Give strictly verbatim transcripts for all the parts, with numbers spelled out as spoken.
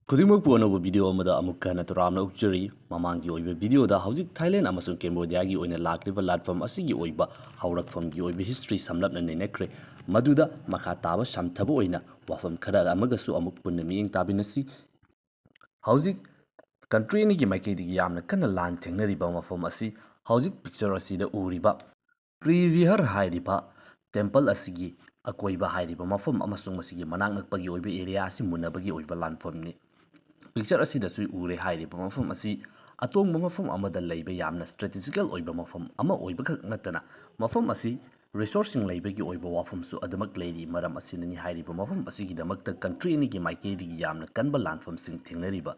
ꯈꯨꯗꯤꯡꯃꯛꯄꯨ ꯑꯅꯧꯕ ꯚꯤꯗꯤꯑꯣ ꯑꯃꯗ ꯑꯃꯨꯛꯀ ꯍꯟꯅ ꯇꯔꯥꯝꯅ ꯑꯣꯛꯆꯔꯤ꯫ ꯃꯃꯥꯡꯒꯤ ꯑꯣꯏꯕ ꯚꯤꯗꯤꯑꯣꯗ ꯍꯧꯖꯤꯛ ꯊꯥꯏꯂꯦꯟ ꯑꯃꯁꯨꯡ ꯀꯦꯝꯕꯣꯗꯤꯌꯥꯒꯤ ꯑꯣꯏꯅ ꯂꯥꯛꯂꯤꯕ ꯂꯥꯟꯐꯝ ꯑꯁꯤꯒꯤ ꯑꯣꯏꯕ ꯍꯧꯔꯛꯐꯝꯒꯤ ꯑꯣꯏꯕ ꯍꯤꯁꯇ꯭ꯔꯤ ꯁꯝꯂꯞꯅ ꯅꯩꯅꯈ꯭ꯔꯦ꯫ ꯃꯗꯨꯗ ꯃꯈꯥ ꯇꯥꯕ ꯁꯝꯊꯕ ꯑꯣꯏꯅ ꯋꯥꯐꯝ ꯈꯔ ꯑꯃꯒꯁꯨ ꯑꯃꯨꯛ ꯄꯨꯟꯅ ꯃꯤꯠꯌꯦꯡ ꯇꯥꯃꯤꯟꯅꯁꯤ꯫ ꯍꯧꯖꯤꯛ ꯀꯟꯇ꯭ꯔꯤ ꯑꯅꯤꯒꯤ ꯃꯥꯏꯀꯩꯗꯒꯤ ꯌꯥꯝꯅ ꯀꯟꯅ ꯂꯥꯟ ꯊꯦꯡꯅꯔꯤꯕ ꯃꯐꯝ ꯑꯁꯤ ꯍꯧꯖꯤꯛ ꯄꯤꯛꯆꯔ ꯑꯁꯤꯗ ꯎꯔꯤꯕ ꯇ꯭ꯔꯤꯕꯤꯍꯔ ꯍꯥꯏꯔꯤꯕ ꯇꯦꯝꯄꯜ ꯑꯁꯤꯒꯤ ꯑꯀꯣꯏꯕ ꯍꯥꯏꯔꯤꯕ ꯃꯐꯝ ꯑꯃꯁꯨꯡ ꯃꯁꯤꯒꯤ ꯃꯅꯥꯛ ꯅꯛꯄꯒꯤ ꯑꯣꯏꯕ ꯑꯦꯔꯤꯌꯥ ꯑꯁꯤ ꯃꯨꯟꯅꯕꯒꯤ ꯑꯣꯏꯕ ꯂꯥꯟꯐꯝꯅꯤ꯫ ꯄꯤꯛꯆꯔ ꯑꯁꯤꯗꯁꯨ ꯎꯔꯦ, ꯍꯥꯏꯔꯤꯕ ꯃꯐꯝ ꯑꯁꯤ ꯑꯇꯣꯡꯕ ꯃꯐꯝ ꯑꯃꯗ ꯂꯩꯕ ꯌꯥꯝꯅ ꯁ꯭ꯇ꯭ꯔꯦꯇꯤꯖꯤꯀꯦꯜ ꯑꯣꯏꯕ ꯃꯐꯝ ꯑꯃ ꯑꯣꯏꯕꯈꯛ ꯅꯠꯇꯅ ꯃꯐꯝ ꯑꯁꯤ ꯔꯤꯁꯣꯔꯁꯁꯤꯡ ꯂꯩꯕꯒꯤ ꯑꯣꯏꯕ ꯋꯥꯐꯝꯁꯨ ꯑꯗꯨꯃꯛ ꯂꯩꯔꯤ꯫ ꯃꯔꯝ ꯑꯁꯤꯅꯅꯤ ꯍꯥꯏꯔꯤꯕ ꯃꯐꯝ ꯑꯁꯤꯒꯤꯗꯃꯛꯇ ꯀꯟꯇ꯭ꯔꯤ ꯑꯅꯤꯒꯤ ꯃꯥꯏꯀꯩꯗꯒꯤ ꯌꯥꯝꯅ ꯀꯟꯕ ꯂꯥꯟꯐꯝꯁꯤꯡ ꯊꯦꯡꯅꯔꯤꯕ꯫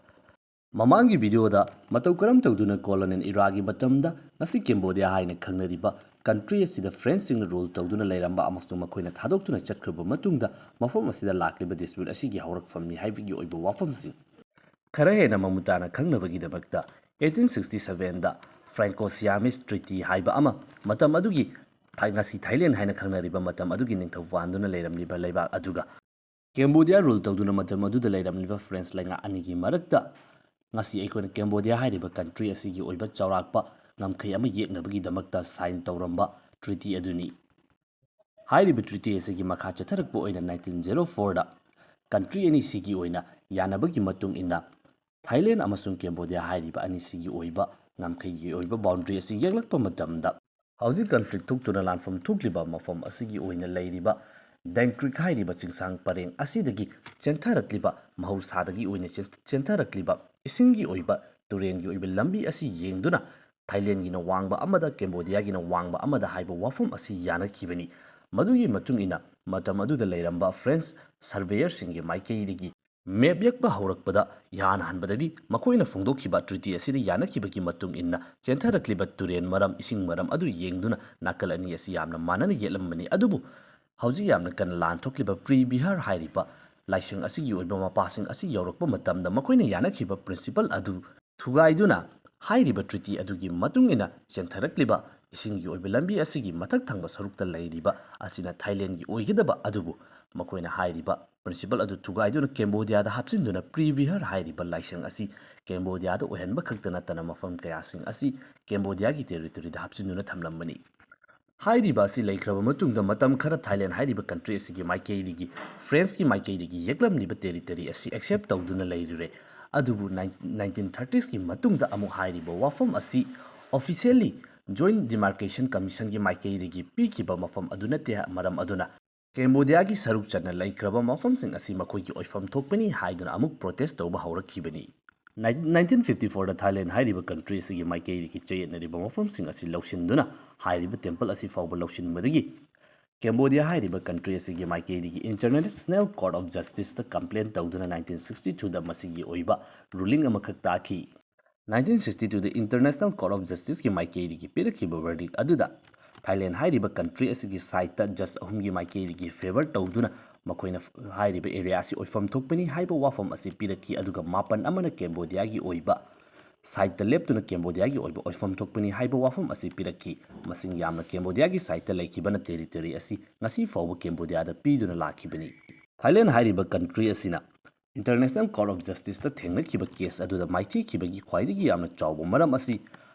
ꯃꯃꯥꯡꯒꯤ ꯚꯤꯗꯤꯑꯣꯗ ꯃꯇꯧ ꯀꯔꯝ ꯇꯧꯗꯨꯅ ꯀꯣꯂꯣꯅꯤꯌꯦꯜ ꯏꯔꯥꯒꯤ ꯃꯇꯝꯗ ꯉꯁꯤ ꯀꯦꯝꯕꯣꯗꯤꯌꯥ ꯍꯥꯏꯅ ꯈꯪꯅꯔꯤꯕ ꯀꯟꯇ꯭ꯔꯤ ꯑꯁꯤꯗ ꯐ꯭ꯔꯦꯟꯁꯁꯤꯡꯅ ꯔꯨꯜ ꯇꯧꯗꯨꯅ ꯂꯩꯔꯝꯕ ꯑꯃꯁꯨꯡ ꯃꯈꯣꯏꯅ ꯊꯥꯗꯣꯛꯇꯨꯅ ꯆꯠꯈ꯭ꯔꯕ ꯃꯇꯨꯡꯗ ꯃꯐꯝ ꯑꯁꯤꯗ ꯂꯥꯛꯂꯤꯕ ꯗꯤꯁꯄ꯭ꯌꯨꯠ ꯑꯁꯤꯒꯤ ꯍꯧꯔꯛꯐꯝꯅꯤ ꯍꯥꯏꯕꯒꯤ ꯑꯣꯏꯕ ꯋꯥꯐꯝꯁꯤꯡ ꯈꯔ ꯍꯦꯟꯅ ꯃꯃꯨꯠ ꯇꯥꯅ ꯈꯪꯅꯕꯒꯤꯗꯃꯛꯇ ꯑꯩꯠꯇꯤꯟ ꯁꯤꯛꯁꯇꯤ ꯁꯚꯦꯟꯗ ꯐ꯭ꯔꯦꯡꯀꯣ ꯁꯤꯌꯥꯃꯤꯁ ꯇ꯭ꯔꯤꯇꯤ ꯍꯥꯏꯕ ꯑꯃ, ꯃꯇꯝ ꯑꯗꯨꯒꯤ ꯊꯥꯏ-, ꯉꯁꯤ ꯊꯥꯏꯂꯦꯟ ꯍꯥꯏꯅ ꯈꯪꯅꯔꯤꯕ ꯃꯇꯝ ꯑꯗꯨꯒꯤ ꯅꯤꯡꯊꯧ ꯄꯥꯟꯗꯨꯅ ꯂꯩꯔꯝꯂꯤꯕ ꯂꯩꯕꯥꯛ ꯑꯗꯨꯒ ꯀꯦꯝꯕꯣꯗꯤꯌꯥ ꯔꯨꯜ ꯇꯧꯗꯨꯅ ꯃꯇꯝ ꯑꯗꯨꯗ ꯂꯩꯔꯝꯂꯤꯕ ꯐ꯭ꯔꯦꯟꯁ ꯂꯩꯉꯥꯛ ꯑꯅꯤꯒꯤ ꯃꯔꯛꯇ ꯉꯁꯤ ꯑꯩꯈꯣꯏꯅ ꯀꯦꯝꯕꯣꯗꯤꯌꯥ ꯍꯥꯏꯔꯤꯕ ꯀꯟꯇ꯭ꯔꯤ ꯑꯁꯤꯒꯤ ꯑꯣꯏꯕ ꯆꯥꯎꯔꯥꯛꯄ ꯉꯝꯈꯩ ꯑꯃ ꯌꯦꯛꯅꯕꯒꯤꯗꯃꯛꯇ ꯁꯥꯏꯟ ꯇꯧꯔꯝꯕ ꯇ꯭ꯔꯤꯇꯤ ꯑꯗꯨꯅꯤ꯫ ꯍꯥꯏꯔꯤꯕ ꯇ꯭ꯔꯤꯇꯤ ꯑꯁꯤꯒꯤ ꯃꯈꯥ ꯆꯠꯊꯔꯛꯄ ꯑꯣꯏꯅ ꯅꯥꯏꯟꯇꯤꯟ ꯖꯦꯔꯣ ꯐꯣꯔꯗ ꯀꯟꯇ꯭ꯔꯤ ꯑꯅꯤꯁꯤꯒꯤ ꯑꯣꯏꯅ ꯌꯥꯅꯕꯒꯤ ꯃꯇꯨꯡ ꯏꯟꯅ ꯊꯥꯏꯂꯦꯟ ꯑꯃꯁꯨꯡ ꯀꯦꯝꯕꯣꯗꯤꯌꯥ ꯍꯥꯏꯔꯤꯕ ꯑꯅꯤꯁꯤꯒꯤ ꯑꯣꯏꯕ ꯉꯝꯈꯩꯒꯤ ꯑꯣꯏꯕ ꯕꯥꯎꯟꯗ꯭ꯔꯤ ꯑꯁꯤ ꯌꯦꯛꯂꯛꯄ ꯃꯇꯝꯗ ꯍꯧꯖꯤꯛ ꯀꯟꯐ꯭ꯂꯤꯛ ꯊꯣꯛꯇꯨꯅ ꯂꯥꯟꯐꯝ ꯊꯣꯛꯂꯤꯕ ꯃꯐꯝ ꯑꯁꯤꯒꯤ ꯑꯣꯏꯅ ꯂꯩꯔꯤꯕ ꯗꯦꯡꯀ꯭ꯔꯤꯛ ꯍꯥꯏꯔꯤꯕ ꯆꯤꯡꯁꯥꯡ ꯄꯔꯦꯡ ꯑꯁꯤꯗꯒꯤ ꯆꯦꯟꯊꯔꯛꯂꯤꯕ, ꯃꯍꯧꯁꯥꯗꯒꯤ ꯑꯣꯏꯅ ꯆꯦꯟ-, ꯆꯦꯟꯊꯔꯛꯂꯤꯕ ꯏꯁꯤꯡꯒꯤ ꯑꯣꯏꯕ ꯇꯨꯔꯦꯟꯒꯤ ꯑꯣꯏꯕ ꯂꯝꯕꯤ ꯑꯁꯤ ꯌꯦꯡꯗꯨꯅ ꯊꯥꯏꯂꯦꯟꯒꯤꯅ ꯋꯥꯡꯕ ꯑꯃꯗ, ꯀꯦꯝꯕꯣꯗꯤꯌꯥꯒꯤꯅ ꯋꯥꯡꯕ ꯑꯃꯗ ꯍꯥꯏꯕ ꯋꯥꯐꯝ ꯑꯁꯤ ꯌꯥꯅꯈꯤꯕꯅꯤ꯫ ꯃꯗꯨꯒꯤ ꯃꯇꯨꯡ ꯏꯟꯅ ꯃꯇꯝ ꯑꯗꯨꯗ ꯂꯩꯔꯝꯕ ꯐ꯭ꯔꯦꯟꯁ ꯁꯔꯚꯦꯌꯔꯁꯤꯡꯒꯤ ꯃꯥꯏꯀꯩꯗꯒꯤ ꯃꯦꯞ ꯌꯦꯛꯄ ꯍꯧꯔꯛꯄꯗ ꯏꯍꯥꯟ ꯍꯥꯟꯕꯗꯗꯤ ꯃꯈꯣꯏꯅ ꯐꯣꯡꯗꯣꯛꯈꯤꯕ ꯇ꯭ꯔꯤꯇꯤ ꯑꯁꯤꯗ ꯌꯥꯅꯈꯤꯕꯒꯤ ꯃꯇꯨꯡ ꯏꯟꯅ ꯆꯦꯟꯊꯔꯛꯂꯤꯕ ꯇꯨꯔꯦꯟ ꯃꯔꯝ, ꯏꯁꯤꯡ ꯃꯔꯝ ꯑꯗꯨ ꯌꯦꯡꯗꯨꯅ ꯅꯥꯀꯜ ꯑꯅꯤ ꯑꯁꯤ ꯌꯥꯝꯅ ꯃꯥꯟꯅꯅ ꯌꯦꯛꯂꯝꯕꯅꯤ꯫ ꯑꯗꯨꯕꯨ ꯍꯧꯖꯤꯛ ꯌꯥꯝꯅ ꯀꯟꯅ ꯂꯥꯟ ꯊꯣꯛꯂꯤꯕ ꯄ꯭ꯔꯤ ꯕꯤꯍꯥꯔ ꯍꯥꯏꯔꯤꯕ ꯂꯥꯏꯁꯪ ꯑꯁꯤꯒꯤ ꯑꯣꯏꯕ ꯃꯄꯥꯁꯤꯡ ꯑꯁꯤ ꯌꯧꯔꯛꯄ ꯃꯇꯝꯗ ꯃꯈꯣꯏꯅ ꯌꯥꯅꯈꯤꯕ ꯄ꯭ꯔꯤꯟꯁꯤꯄꯜ ꯑꯗꯨ ꯊꯨꯒꯥꯏꯗꯨꯅ ꯍꯥꯏꯔꯤꯕ ꯇ꯭ꯔꯤꯇꯤ ꯑꯗꯨꯒꯤ ꯃꯇꯨꯡ ꯏꯟꯅ ꯆꯦꯟꯊꯔꯛꯂꯤꯕ ꯏꯁꯤꯡꯒꯤ ꯑꯣꯏꯕ ꯂꯝꯕꯤ ꯑꯁꯤꯒꯤ ꯃꯊꯛ ꯊꯪꯕ ꯁꯔꯨꯛꯇ ꯂꯩꯔꯤꯕ ꯑꯁꯤꯅ ꯊꯥꯏꯂꯦꯟꯒꯤ ꯑꯣꯏꯒꯗꯕ ꯑꯗꯨꯕꯨ ꯃꯈꯣꯏꯅ ꯍꯥꯏꯔꯤꯕ principle ꯑꯗꯨ ꯊꯨꯒꯥꯏꯗꯨꯅ ꯀꯦꯝꯕꯣꯗꯤꯌꯥꯗ ꯍꯥꯞꯆꯤꯟꯗꯨꯅ ꯄ꯭ꯔꯤꯕꯤꯍꯔ ꯍꯥꯏꯔꯤꯕ ꯂꯥꯏꯁꯪ ꯑꯁꯤ ꯀꯦꯝꯕꯣꯗꯤꯌꯥꯗ ꯑꯣꯏꯍꯟꯕ ꯈꯛꯇ ꯅꯠꯇꯅ ꯃꯐꯝ ꯀꯌꯥꯁꯤꯡ ꯑꯁꯤ ꯀꯦꯝꯕꯣꯗꯤꯌꯥꯒꯤ territoryꯗ ꯍꯥꯞꯆꯤꯟꯗꯨꯅ ꯊꯝꯂꯝꯕꯅꯤ꯫ ꯍꯥꯏꯔꯤꯕ ꯑꯁꯤ ꯂꯩꯈ꯭ꯔꯕ ꯃꯇꯨꯡꯗ ꯃꯇꯝ ꯈꯔ ꯊꯥꯏꯂꯦꯟ ꯍꯥꯏꯔꯤꯕ country ꯑꯁꯤꯒꯤ ꯃꯥꯏꯀꯩꯗꯒꯤ, Frenchꯀꯤ ꯃꯥꯏꯀꯩꯗꯒꯤ ꯌꯦꯛꯂꯝꯂꯤꯕ territory ꯑꯁꯤ accept ꯇꯧꯗꯨꯅ ꯂꯩꯔꯨꯔꯦ꯫ ꯑꯗꯨꯕꯨ nineteen thirtiesꯀꯤ ꯃꯇꯨꯡꯗ ꯑꯃꯨꯛ ꯍꯥꯏꯔꯤꯕ ꯋꯥꯐꯝ ꯑꯁꯤ officially Joint Demarcation Commissionꯒꯤ ꯃꯥꯏꯀꯩꯗꯒꯤ ꯄꯤꯈꯤꯕ ꯃꯐꯝ ꯑꯗꯨ ꯅꯠꯇꯦ꯫ ꯃꯔꯝ ꯑꯗꯨꯅ ꯀꯦꯝꯕꯣꯗꯤꯌꯥꯒꯤ ꯁꯔꯨꯛ ꯆꯟꯅ ꯂꯩꯈ꯭ꯔꯕ ꯃꯐꯝꯁꯤꯡ ꯑꯁꯤ ꯃꯈꯣꯏꯒꯤ ꯑꯣꯏꯐꯝ ꯊꯣꯛꯄꯅꯤ ꯍꯥꯏꯗꯨꯅ ꯑꯃꯨꯛ protest ꯇꯧꯕ ꯍꯧꯔꯛꯈꯤꯕꯅꯤ꯫ Nineteen fifty fourꯗ ꯊꯥꯏꯂꯦꯟ ꯍꯥꯏꯔꯤꯕ country ꯑꯁꯤꯒꯤ ꯃꯥꯏꯀꯩꯗꯒꯤ ꯆꯌꯦꯠꯅꯔꯤꯕ ꯃꯐꯝꯁꯤꯡ ꯑꯁꯤ ꯂꯧꯁꯤꯟꯗꯨꯅ ꯍꯥꯏꯔꯤꯕ temple ꯑꯁꯤ ꯐꯥꯎꯕ ꯂꯧꯁꯤꯟꯕꯗꯒꯤ ꯀꯦꯝꯕꯣꯗꯤꯌꯥ ꯍꯥꯏꯔꯤꯕ country ꯑꯁꯤꯒꯤ ꯃꯥꯏꯀꯩꯗꯒꯤ International Court of Justiceꯇ complain ꯇꯧꯗꯨꯅ nineteen sixty twoꯗ ꯃꯁꯤꯒꯤ ꯑꯣꯏꯕ ruling ꯑꯃꯈꯛ ꯇꯥꯈꯤ꯫ Nineteen sixty twoꯗ International Court of Justiceꯀꯤ ꯃꯥꯏꯀꯩꯗꯒꯤ ꯄꯤꯔꯛꯈꯤꯕ verdict ꯑꯗꯨꯗ ꯊꯥꯏꯂꯦꯟ ꯍꯥꯏꯔꯤꯕ country ꯑꯁꯤꯒꯤ sideꯇ judge ꯑꯍꯨꯝꯒꯤ ꯃꯥꯏꯀꯩꯗꯒꯤ favour ꯇꯧꯗꯨꯅ ꯃꯈꯣꯏꯅ ꯍꯥꯏꯔꯤꯕ area ꯑꯁꯤ ꯑꯣꯏꯐꯝ ꯊꯣꯛꯄꯅꯤ ꯍꯥꯏꯕ ꯋꯥꯐꯝ ꯑꯁꯤ ꯄꯤꯔꯛꯈꯤ, ꯑꯗꯨꯒ ꯃꯥꯄꯟ ꯑꯃꯅ ꯀꯦꯝꯕꯣꯗꯤꯌꯥꯒꯤ ꯑꯣꯏꯕ sideꯇ ꯂꯦꯞꯇꯨꯅ ꯀꯦꯝꯕꯣꯗꯤꯌꯥꯒꯤ ꯑꯣꯏꯕ ꯑꯣꯏꯐꯝ ꯊꯣꯛꯄꯅꯤ ꯍꯥꯏꯕ ꯋꯥꯐꯝ ꯑꯁꯤ ꯄꯤꯔꯛꯈꯤ꯫ ꯃꯁꯤꯡ ꯌꯥꯝꯅ ꯀꯦꯝꯕꯣꯗꯤꯌꯥꯒꯤ sideꯇ ꯂꯩꯈꯤꯕꯅ territory ꯑꯁꯤ ꯉꯁꯤ ꯐꯥꯎꯕ ꯀꯦꯝꯕꯣꯗꯤꯌꯥꯗ ꯄꯤꯗꯨꯅ ꯂꯥꯛꯈꯤꯕꯅꯤ꯫ ꯊꯥꯏꯂꯦꯟ ꯍꯥꯏꯔꯤꯕ country ꯑꯁꯤꯅ International Court of Justiceꯇ ꯊꯦꯡꯅꯈꯤꯕ case ꯑꯗꯨꯗ ꯃꯥꯏꯊꯤꯈꯤꯕꯒꯤ ꯈ꯭ꯋꯥꯏꯗꯒꯤ ꯌꯥꯝꯅ ꯆꯥꯎꯕ ꯃꯔꯝ ꯑꯁꯤ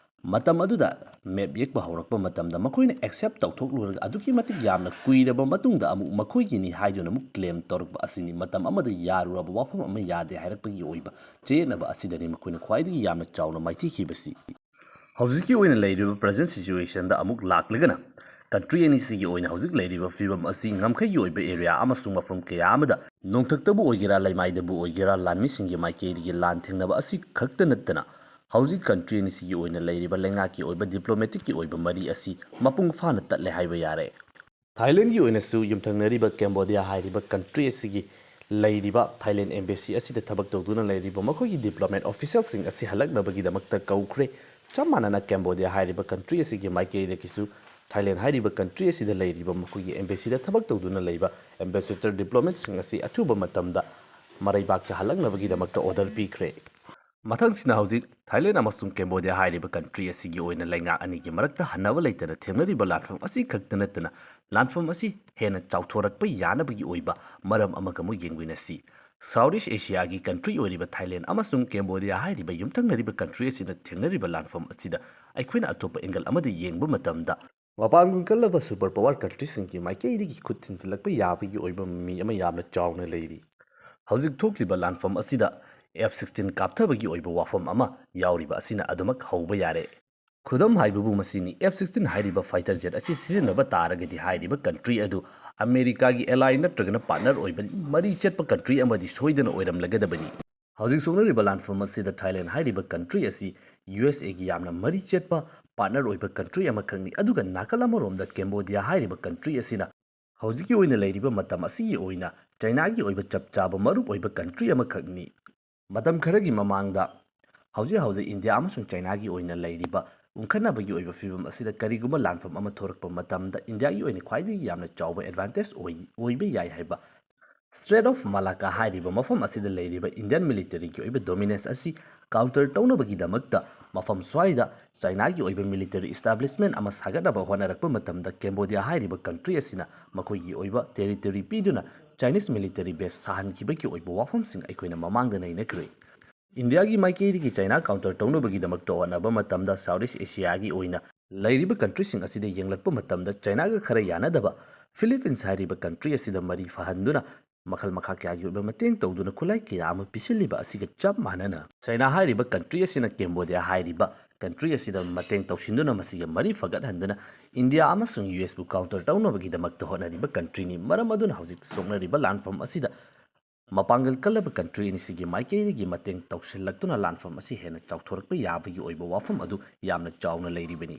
ꯃꯇꯝ ꯑꯗꯨꯗ map ꯌꯦꯛꯄ ꯍꯧꯔꯛꯄ ꯃꯇꯝꯗ ꯃꯈꯣꯏꯅ accept ꯇꯧꯊꯣꯛꯂꯨꯔꯒ ꯑꯗꯨꯛꯀꯤ ꯃꯇꯤꯛ ꯌꯥꯝꯅ ꯀꯨꯏꯔꯕ ꯃꯇꯨꯡꯗ ꯑꯃꯨꯛ ꯃꯈꯣꯏꯒꯤꯅꯤ ꯍꯥꯏꯗꯨꯅ ꯑꯃꯨꯛ claim ꯇꯧꯔꯛꯄ ꯑꯁꯤꯅꯤ꯫ ꯃꯇꯝ ꯑꯃꯗ ꯌꯥꯔꯨꯔꯕ ꯋꯥꯐꯝ ꯑꯃ ꯌꯥꯗꯦ ꯍꯥꯏꯔꯛꯄꯒꯤ ꯑꯣꯏꯕ ꯆꯌꯦꯠꯅꯕ ꯑꯁꯤꯗꯅꯤ ꯃꯈꯣꯏꯅ ꯈ꯭ꯋꯥꯏꯗꯒꯤ ꯌꯥꯝꯅ ꯆꯥꯎꯅ ꯃꯥꯏꯊꯤꯈꯤꯕꯁꯤ꯫ ꯍꯧꯖꯤꯛꯀꯤ ꯑꯣꯏꯅ ꯂꯩꯔꯤꯕ present situationꯗ ꯑꯃꯨꯛ ꯂꯥꯛꯂꯒꯅ, country ꯑꯅꯤꯁꯤꯒꯤ ꯑꯣꯏꯅ ꯍꯧꯖꯤꯛ ꯂꯩꯔꯤꯕ ꯐꯤꯕꯝ ꯑꯁꯤ ꯉꯝꯈꯩꯒꯤ ꯑꯣꯏꯕ area ꯑꯃꯁꯨꯡ ꯃꯐꯝ ꯀꯌꯥ ꯑꯃꯗ, ꯅꯣꯡꯊꯛꯇꯕꯨ ꯑꯣꯏꯒꯦꯔꯥ ꯂꯩꯃꯥꯏꯗꯕꯨ ꯑꯣꯏꯒꯦꯔꯥ, ꯂꯥꯟꯃꯤꯁꯤꯡꯒꯤ ꯃꯥꯏꯀꯩꯗꯒꯤ ꯂꯥꯟ ꯊꯦꯡꯅꯕ ꯑꯁꯤ ꯈꯛꯇ ꯅꯠꯇꯅ ꯍꯧꯖꯤꯛ country ꯑꯅꯤꯁꯤꯒꯤ ꯑꯣꯏꯅ ꯂꯩꯔꯤꯕ ꯂꯩꯉꯥꯛꯀꯤ ꯑꯣꯏꯕ diplomaticꯀꯤ ꯑꯣꯏꯕ ꯃꯔꯤ ꯑꯁꯤ ꯃꯄꯨꯡ ꯐꯥꯅ ꯇꯠꯂꯦ ꯍꯥꯏꯕ ꯌꯥꯔꯦ꯫ ꯊꯥꯏꯂꯦꯟꯒꯤ ꯑꯣꯏꯅꯁꯨ ꯌꯨꯝꯊꯪꯅꯔꯤꯕ ꯀꯦꯝꯕꯣꯗꯤꯌꯥ ꯍꯥꯏꯔꯤꯕ country ꯑꯁꯤꯒꯤ ꯂꯩꯔꯤꯕ ꯊꯥꯏꯂꯦꯟ embassy ꯑꯁꯤꯗ ꯊꯕꯛ ꯇꯧꯗꯨꯅ ꯂꯩꯔꯤꯕ ꯃꯈꯣꯏꯒꯤ diplomat officialꯁꯤꯡ ꯑꯁꯤ ꯍꯜꯂꯛꯅꯕꯒꯤꯗꯃꯛꯇ ꯀꯧꯈ꯭ꯔꯦ꯫ ꯆꯞ ꯃꯥꯟꯅꯅ ꯀꯦꯝꯕꯣꯗꯤꯌꯥ ꯍꯥꯏꯔꯤꯕ country ꯑꯁꯤꯒꯤ ꯃꯥꯏꯀꯩꯗꯒꯤꯁꯨ ꯊꯥꯏꯂꯦꯟ ꯍꯥꯏꯔꯤꯕ country ꯑꯁꯤꯗ ꯂꯩꯔꯤꯕ ꯃꯈꯣꯏꯒꯤ embassyꯗ ꯊꯕꯛ ꯇꯧꯗꯨꯅ ꯂꯩꯕ ambassador diplomatꯁꯤꯡ ꯑꯁꯤ ꯑꯊꯨꯕ ꯃꯇꯝꯗ ꯃꯔꯩꯕꯥꯛꯇ ꯍꯜꯂꯛꯅꯕꯒꯤꯗꯃꯛꯇ order ꯄꯤꯈ꯭ꯔꯦ꯫ ꯃꯊꯪꯁꯤꯅ ꯍꯧꯖꯤꯛ ꯊꯥꯏꯂꯦꯟ ꯑꯃꯁꯨꯡ ꯀꯦꯝꯕꯣꯗꯤꯌꯥ ꯍꯥꯏꯔꯤꯕ ꯀꯟꯇ꯭ꯔꯤ ꯑꯁꯤꯒꯤ ꯑꯣꯏꯅ ꯂꯩꯉꯥꯛ ꯑꯅꯤꯒꯤ ꯃꯔꯛꯇ ꯍꯟꯅꯕ ꯂꯩꯇꯅ ꯊꯦꯡꯅꯔꯤꯕ ꯂꯥꯟꯐꯝ ꯑꯁꯤ ꯈꯛꯇ ꯅꯠꯇꯅ ꯂꯥꯟꯐꯝ ꯑꯁꯤ ꯍꯦꯟꯅ ꯆꯥꯎꯊꯣꯔꯛꯄ ꯌꯥꯅꯕꯒꯤ ꯑꯣꯏꯕ ꯃꯔꯝ ꯑꯃꯒ ꯑꯃꯨꯛ ꯌꯦꯡꯃꯤꯟꯅꯁꯤ꯫ ꯁꯥꯎꯠ ꯏꯁ ꯑꯦꯁꯤꯌꯥꯒꯤ ꯀꯟꯇ꯭ꯔꯤ ꯑꯣꯏꯔꯤꯕ ꯊꯥꯏꯂꯦꯟ ꯑꯃꯁꯨꯡ ꯀꯦꯝꯕꯣꯗꯤꯌꯥ ꯍꯥꯏꯔꯤꯕ ꯌꯨꯝꯊꯪꯅꯔꯤꯕ ꯀꯟꯇ꯭ꯔꯤ ꯑꯁꯤꯅ ꯊꯦꯡꯅꯔꯤꯕ ꯂꯥꯟꯐꯝ ꯑꯁꯤꯗ ꯑꯩꯈꯣꯏꯅ ꯑꯇꯣꯞꯄ ꯑꯦꯡꯒꯜ ꯑꯃꯗ ꯌꯦꯡꯕ ꯃꯇꯝꯗ ꯃꯄꯥꯡꯒꯜ ꯀꯜꯂꯕ ꯁꯨꯄꯔ ꯄꯥꯋꯔ ꯀꯟꯇ꯭ꯔꯤꯁꯤꯡꯒꯤ ꯃꯥꯏꯀꯩꯗꯒꯤ ꯈꯨꯠ ꯊꯤꯟꯖꯤꯜꯂꯛꯄ ꯌꯥꯕꯒꯤ ꯑꯣꯏꯕ ꯃꯃꯤ ꯑꯃ ꯌꯥꯝꯅ ꯆꯥꯎꯅ ꯂꯩꯔꯤ꯫ ꯍꯧꯖꯤꯛ ꯊꯣꯛꯂꯤꯕ ꯂꯥꯟꯐꯝ ꯑꯁꯤꯗ ꯑꯦꯐ ꯁꯤꯛꯁꯇꯤꯟ ꯀꯥꯞꯊꯕꯒꯤ ꯑꯣꯏꯕ ꯋꯥꯐꯝ ꯑꯃ ꯌꯥꯎꯔꯤꯕ ꯑꯁꯤꯅ ꯑꯗꯨꯃꯛ ꯍꯧꯕ ꯌꯥꯔꯦ꯫ ꯈꯨꯗꯝ ꯍꯥꯏꯕꯕꯨ ꯃꯁꯤꯅꯤ, ꯑꯦꯐ ꯁꯤꯛꯁꯇꯤꯟ ꯍꯥꯏꯔꯤꯕ ꯐꯥꯏꯇꯔ ꯖꯦꯠ ꯑꯁꯤ ꯁꯤꯖꯤꯟꯅꯕ ꯇꯥꯔꯒꯗꯤ ꯍꯥꯏꯔꯤꯕ ꯀꯟꯇ꯭ꯔꯤ ꯑꯗꯨ ꯑꯃꯦꯔꯤꯀꯥꯒꯤ ꯑꯦꯂꯥꯏ ꯅꯠꯇ꯭ꯔꯒꯅ ꯄꯥꯔꯠꯅꯔ ꯑꯣꯏꯕ ꯃꯔꯤ ꯆꯠꯄ ꯀꯟꯇ꯭ꯔꯤ ꯑꯃꯗꯤ ꯁꯣꯏꯗꯅ ꯑꯣꯏꯔꯝꯂꯒꯗꯕꯅꯤ꯫ ꯍꯧꯖꯤꯛ ꯁꯣꯛꯅꯔꯤꯕ ꯂꯥꯟꯐꯝ ꯑꯁꯤꯗ ꯊꯥꯏꯂꯦꯟ ꯍꯥꯏꯔꯤꯕ ꯀꯟꯇ꯭ꯔꯤ ꯑꯁꯤ ꯌꯨ ꯑꯦꯁ ꯑꯦꯒꯤ ꯌꯥꯝꯅ ꯃꯔꯤ ꯆꯠꯄ ꯄꯥꯔꯠꯅꯔ ꯑꯣꯏꯕ ꯀꯟꯇ꯭ꯔꯤ ꯑꯃꯈꯛꯅꯤ, ꯑꯗꯨꯒ ꯅꯥꯀꯜ ꯑꯃꯔꯣꯝꯗ ꯀꯦꯝꯕꯣꯗꯤꯌꯥ ꯍꯥꯏꯔꯤꯕ ꯀꯟꯇ꯭ꯔꯤ ꯑꯁꯤꯅ ꯍꯧꯖꯤꯛꯀꯤ ꯑꯣꯏꯅ ꯂꯩꯔꯤꯕ ꯃꯇꯝ ꯑꯁꯤꯒꯤ ꯑꯣꯏꯅ ꯆꯥꯏꯅꯥꯒꯤ ꯑꯣꯏꯕ ꯆꯞ ꯆꯥꯕ ꯃꯔꯨꯞ ꯑꯣꯏꯕ ꯀꯟꯇ꯭ꯔꯤ ꯑꯃꯈꯛꯅꯤ꯫ ꯃꯇꯝ ꯈꯔꯒꯤ ꯃꯃꯥꯡꯗ ꯍꯧꯖꯤꯛ ꯍꯧꯖꯤꯛ ꯏꯟꯗꯤꯌꯥ ꯑꯃꯁꯨꯡ ꯆꯥꯏꯅꯥꯒꯤ ꯑꯣꯏꯅ ꯂꯩꯔꯤꯕ ꯎꯪꯈꯠꯅꯕꯒꯤ ꯑꯣꯏꯕ ꯐꯤꯕꯝ ꯑꯁꯤꯗ ꯀꯔꯤꯒꯨꯝꯕ ꯂꯥꯟꯐꯝ ꯑꯃ ꯊꯣꯔꯛꯄ ꯃꯇꯝꯗ ꯏꯟꯗꯤꯌꯥꯒꯤ ꯑꯣꯏꯅ ꯈ꯭ꯋꯥꯏꯗꯒꯤ ꯌꯥꯝꯅ ꯆꯥꯎꯕ ꯑꯦꯗꯚꯥꯟꯇꯦꯖ ꯑꯣꯏ-, ꯑꯣꯏꯕ ꯌꯥꯏ ꯍꯥꯏꯕ ꯁ꯭ꯇ꯭ꯔꯦꯠ ꯑꯣꯐ ꯃꯂꯥꯀꯥ ꯍꯥꯏꯔꯤꯕ ꯃꯐꯝ ꯑꯁꯤꯗ ꯂꯩꯔꯤꯕ ꯏꯟꯗꯤꯌꯟ ꯃꯤꯂꯤꯇꯔꯤꯒꯤ ꯑꯣꯏꯕ ꯗꯣꯃꯤꯅꯦꯟꯁ ꯑꯁꯤ ꯀꯥꯎꯟꯇꯔ ꯇꯧꯅꯕꯒꯤꯗꯃꯛꯇ ꯃꯐꯝ ꯁ꯭ꯋꯥꯏꯗ ꯆꯥꯏꯅꯥꯒꯤ ꯑꯣꯏꯕ ꯃꯤꯂꯤꯇꯔꯤ ꯏꯁꯇꯥꯕ꯭ꯂꯤꯁꯃꯦꯟ ꯑꯃ ꯁꯥꯒꯠꯅꯕ ꯍꯣꯠꯅꯔꯛꯄ ꯃꯇꯝꯗ ꯀꯦꯝꯕꯣꯗꯤꯌꯥ ꯍꯥꯏꯔꯤꯕ ꯀꯟꯇ꯭ꯔꯤ ꯑꯁꯤꯅ ꯃꯈꯣꯏꯒꯤ ꯑꯣꯏꯕ ꯇꯦꯔꯤꯇꯣꯔꯤ ꯄꯤꯗꯨꯅ ꯆꯥꯏꯅꯤꯁ ꯃꯤꯂꯤꯇꯔꯤ ꯕꯦꯁ ꯁꯥꯍꯟꯈꯤꯕꯒꯤ ꯑꯣꯏꯕ ꯋꯥꯐꯝꯁꯤꯡ ꯑꯩꯈꯣꯏꯅ ꯃꯃꯥꯡꯗ ꯅꯩꯅꯈ꯭ꯔꯦ꯫ ꯏꯟꯗꯤꯌꯥꯒꯤ ꯃꯥꯏꯀꯩꯗꯒꯤ ꯆꯥꯏꯅꯥ ꯀꯥꯎꯟꯇꯔ ꯇꯧꯅꯕꯒꯤꯗꯃꯛꯇ ꯍꯣꯠꯅꯕ ꯃꯇꯝꯗ ꯁꯥꯎꯠ ꯏꯁ ꯑꯦꯁꯤꯌꯥꯒꯤ ꯑꯣꯏꯅ ꯂꯩꯔꯤꯕ ꯀꯟꯇ꯭ꯔꯤꯁꯤꯡ ꯑꯁꯤꯗ ꯌꯦꯡꯂꯛꯄ ꯃꯇꯝꯗ ꯆꯥꯏꯅꯥꯒ ꯈꯔ ꯌꯥꯅꯗꯕ ꯐꯤꯂꯤꯄꯤꯟꯁ ꯍꯥꯏꯔꯤꯕ ꯀꯟꯇ꯭ꯔꯤ ꯑꯁꯤꯗ ꯃꯔꯤ ꯐꯍꯟꯗꯨꯅ ꯃꯈꯜ ꯃꯈꯥ ꯀꯌꯥꯒꯤ ꯑꯣꯏꯕ ꯃꯇꯦꯡ ꯇꯧꯗꯨꯅ ꯈꯨꯠꯂꯥꯏ ꯀꯌꯥ ꯑꯃ ꯄꯤꯁꯤꯜꯂꯤꯕ ꯑꯁꯤꯒ ꯆꯞ ꯃꯥꯟꯅꯅ ꯆꯥꯏꯅꯥ ꯍꯥꯏꯔꯤꯕ ꯀꯟꯇ꯭ꯔꯤ ꯑꯁꯤꯅ ꯀꯦꯝꯕꯣꯗꯤꯌꯥ ꯍꯥꯏꯔꯤꯕ ꯀꯟꯇ꯭ꯔꯤ ꯑꯁꯤꯗ ꯃꯇꯦꯡ ꯇꯧꯁꯤꯟꯗꯨꯅ ꯃꯁꯤꯒ ꯃꯔꯤ ꯐꯒꯠꯍꯟꯗꯨꯅ ꯏꯟꯗꯤꯌꯥ ꯑꯃꯁꯨꯡ ꯌꯨ ꯑꯦꯁꯄꯨ ꯀꯥꯎꯟꯇꯔ ꯇꯧꯅꯕꯒꯤꯗꯃꯛꯇ ꯍꯣꯠꯅꯔꯤꯕ ꯀꯟꯇ꯭ꯔꯤꯅꯤ꯫ ꯃꯔꯝ ꯑꯗꯨꯅ ꯍꯧꯖꯤꯛ ꯁꯣꯛꯅꯔꯤꯕ ꯂꯥꯟꯐꯝ ꯑꯁꯤꯗ ꯃꯄꯥꯡꯒꯜ ꯀꯜꯂꯕ ꯀꯟꯇ꯭ꯔꯤ ꯑꯅꯤꯁꯤꯒꯤ ꯃꯥꯏꯀꯩꯗꯒꯤ ꯃꯇꯦꯡ ꯇꯧꯁꯤꯜꯂꯛꯇꯨꯅ ꯂꯥꯟꯐꯝ ꯑꯁꯤ ꯍꯦꯟꯅ ꯆꯥꯎꯊꯣꯔꯛꯄ ꯌꯥꯕꯒꯤ ꯑꯣꯏꯕ ꯋꯥꯐꯝ ꯑꯗꯨ ꯌꯥꯝꯅ ꯆꯥꯎꯅ ꯂꯩꯔꯤꯕꯅꯤ꯫